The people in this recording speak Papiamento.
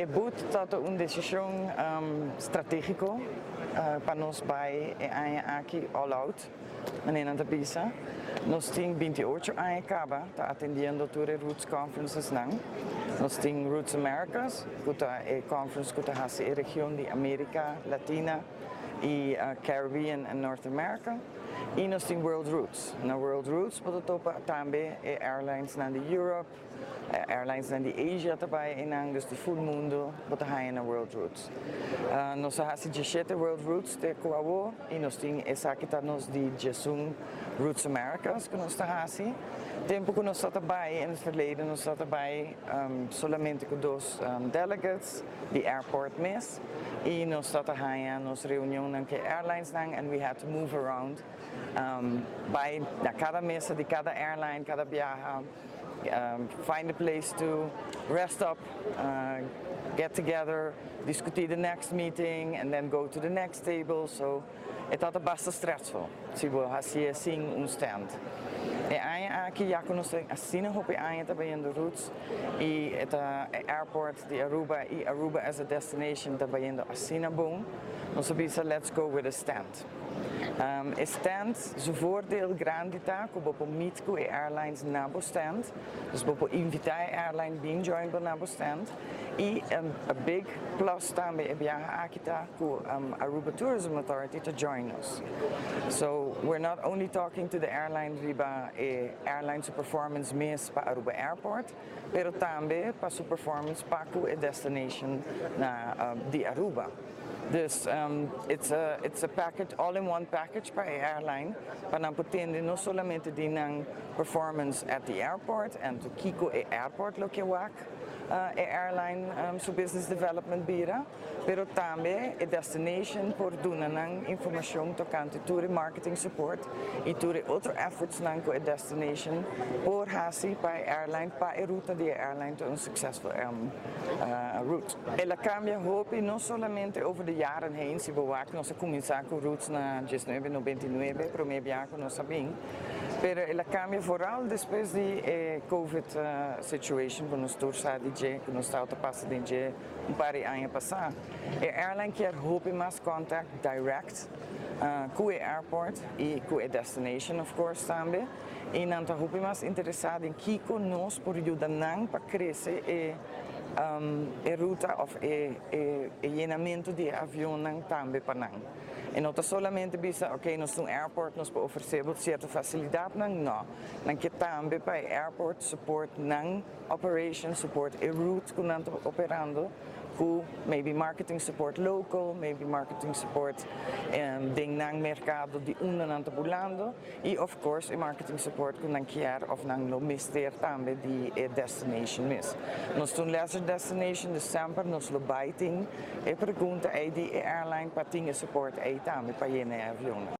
E booth ta un decision strategico pa nos bay e aña aki all out, manera ta bisa. Nos tin 28 aña caba ta atendiendo tur e Routes Conferences nan. Nos tin Routes Americas, cu ta e conference cu ta haci e region di America Latina y Caribbean and North America. Y nos tin World Routes. Na World Routes por topa tambe e airlines nan di Europe, airlines nan di Asia tambe y nan dus di full mundo bo ta haya na World Routes. Nos a haci 17 World Routes te cu awo y nos tin esaki ta nos di 11 Routes Americas cu nos ta haci. Tempo cu nos ta bay in het verleden, nos ta bay solamente cu dos delegates di airport mes y nos ta haya nos reunion nan cu airlines nan and we had to move around bay na cada mesa di cada airline, cada biaha, find a place to rest up, get together, discuti the next meeting and then go to the next table. So e ta basta stressful si bo haci sin un stand. E aña aki ya cu nos asina hopi aña ta bayendo Routes y e ta airport di Aruba y Aruba as a destination ta bayendo asina bon. Nos a bisa, "Let's go with a stand." E stand, su voordeel grandi ta cu bo por meet cu e airlines na bo stand. Dus bo por invita e airline bin join bo na bo stand. Y a big plus tambe e biaha aki ta cu Aruba Tourism Authority to join us. So we're not only talking to the airline riba e airline su performance mes pa Aruba Airport, pero tambe pa su performance pa cu e destination na di Aruba. Dus it's a package, all-in-one package pa e airline, pa nan por tende no solamente di nan performance at the airport and to kico e airport lo kier wak, e airline su business development bira, pero tambe e destination por duna nan informacion tocante tur marketing support y tur otro efforts nan cu e destination por hasi pa airline, pa e ruta di airline ta un successful route. El a cambia hopi, no solamente over de jaren heen, si bo wak, nos a cuminsa cu Routes na 1999, prome biaha cu nos a bin, pero el a cambia vooral despues di COVID situation, cu nos tur sa di dje, cu nos tabata pasa den dje un par di aña pasa. E airline kier hopi mas contact direct cu e airport y cu e destination, of course, tambe. Y nan ta hopi mas interesa den kico nos por yuda nan pa crece e ruta of e yenamento di avion nan tambe pa nan. Y no ta solamente bisa, ok, nos un airport, nos por ofrece cierto facilidad nan, no. Nan kier tambe pa airport support nan operation, support e route cu nan ta operando, cu maybe marketing support local, maybe marketing support den nan mercado di unda nan ta bulando y, of course, e marketing support cu nan kier of nan lo mester tambe di e destination mes. Nos ta un leisure destination, dus semper nos lo bay tin e pregunta ey di airline pa tin e support ey tambe pa yena avion.